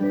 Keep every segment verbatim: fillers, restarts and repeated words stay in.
Ah,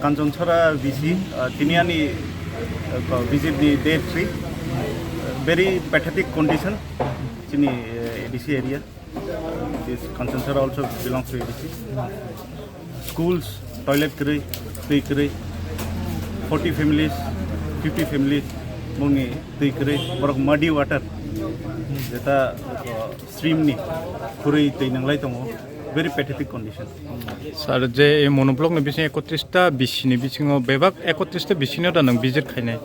Kanchanchara V C, ah, tini ani, ah, visit ni day three, ah, very pathetic condition chini, eh, A D C area. This Kanchanchara also belongs to A D C. Schools, toilet kwrwi, twi kwrwi, forty families, fifty families, bongni twi kwrwi, borok muddy water, jeta, uh, stream ni khurwi twi nanglai tongo, very pathetic condition. Sir, je ei monoblog ni bising ekotris ta V C ni bisingo bebak ekotris ta V C no da nang visit khainai?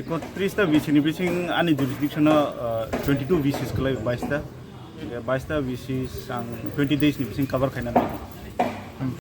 Ekotris ta V C ni bising ani jurisdiction o, uh, twenty two V Cs kwlai, bais ta. Bais ta V Cs ang twenty days ni bising cover khaina nai.